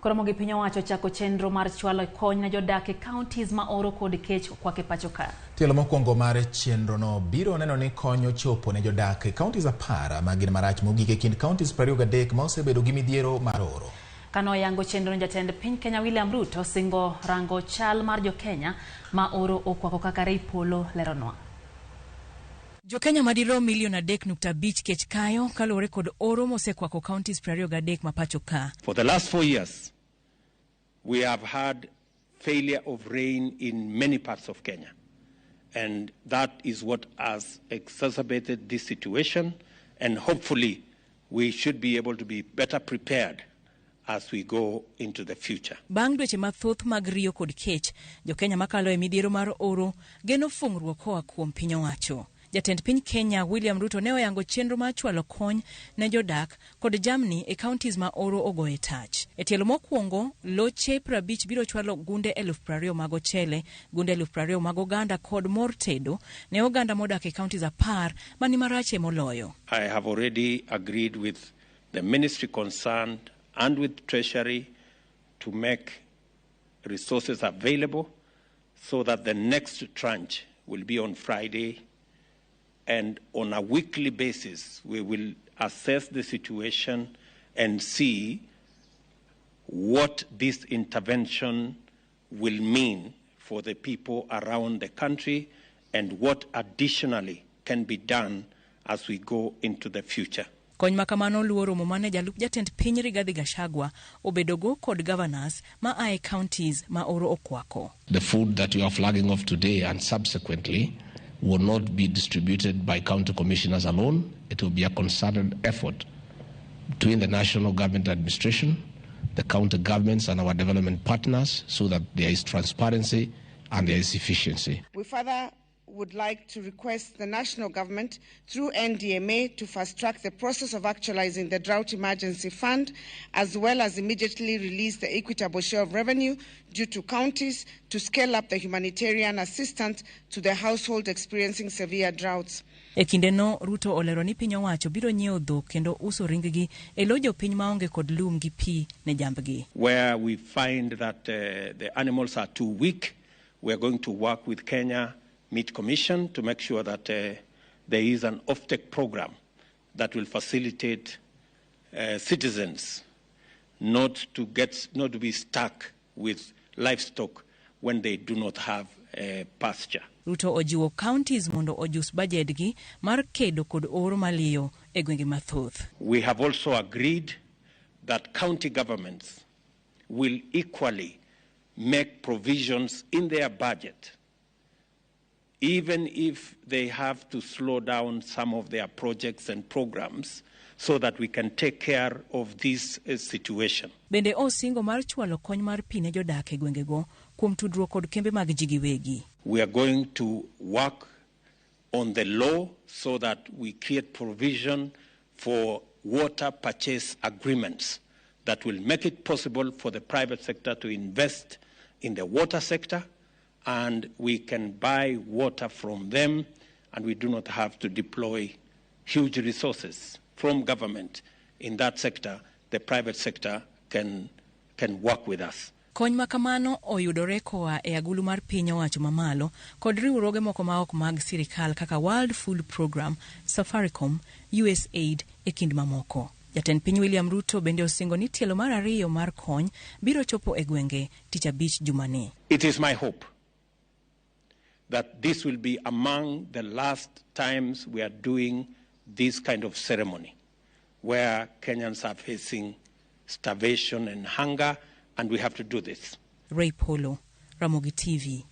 Koromo gi piny owacho chako chenro mar chwalo kony ne jodak e counties ma oro kod kech okwako e pacho ka. Tielo mokwongo mar chenrono biro neno ni kony ochopo ne jodak e counties 10 ma gin marach mogik e kind counties 23 ma osebedo gi midhiero mar oro. Kane oyango chenrono, jatend piny Kenya William Ruto osingo rango chal mar jokenya ma oro okwako kaka Ray Polo leronwa. Jokenya madirom milion 3.5 kech kayo kaluwore kod oro mosekwako counties 23 ma pacho ka. For the last 4 years, we have had failure of rain in many parts of Kenya. And that is what has exacerbated this situation. And hopefully, we should be able to be better prepared as we go into the future. Bang' dweche mathoth mag riyo kod kech, jokenya makalo e midhiero mar oro geno fung'ruok koa kuom piny owacho. Jatend piny Kenya William Ruto ne oyango chenro mar chwalo kony ne jodak kod jamni e counties ma oro ogoye tach. E tielo mokwongo, loche 50 biro chwalo gunde 20,000 mag ochele, gunde 20,000 mag oganda kod mor tedo ne oganda modak e counties 10 mani marache moloyo. I have already agreed with the ministry concerned and with Treasury to make resources available so that the next tranche will be on Friday. And on a weekly basis, we will assess the situation and see what this intervention will mean for the people around the country and what additionally can be done as we go into the future. Kony ma kamano luwo romo mane jalup jatend piny Rigathi Gachagua obedogo kod governors ma ae counties ma oro okwako. The food that we are flagging off today and subsequently will not be distributed by county commissioners alone. It will be a concerted effort between the national government administration, the county governments, and our development partners so that there is transparency and there is efficiency. We further would like to request the national government through NDMA to fast track the process of actualizing the Drought Emergency Fund, as well as immediately release the equitable share of revenue due to counties to scale up the humanitarian assistance to the household experiencing severe droughts. E kindeno, Ruto olero ni piny owacho biro nyiewo dhok kendo uso ring-gi e lo jopiny maonge kod lum gi pi ne jambgi. Where we find that the animals are too weak, we are going to work with Kenya Meat Commission to make sure that there is an offtake program that will facilitate citizens not to be stuck with livestock when they do not have pasture. Ruto ojiwo counties mondo ojus bajedgi mar kedo kod oro maliyo e gwenge mathoth. We have also agreed that county governments will equally make provisions in their budget, even if they have to slow down some of their projects and programs, so that we can take care of this situation. Bende osingo mar chwalo kony mar pi ne jodak e gwengego kuom tudruok kod kembe mag ji giwegi. We are going to work on the law so that we create provision for water purchase agreements that will make it possible for the private sector to invest in the water sector, and we can buy water from them, and we do not have to deploy huge resources from government in that sector. The private sector can work with us. Kony ma kamano oyudore koa e agulu mar piny owacho mamalo kod riwruoge moko ma ok mag sirikal kaka World Food Program, Safaricom, USAID e kind mamoko. Jatend piny William Ruto bende osingo ni tielo mar ariyo mar kony biro chopo e gwenge tich abich jumani. It is my hope that this will be among the last times we are doing this kind of ceremony where Kenyans are facing starvation and hunger, and we have to do this. Ray Polo, Ramogi TV.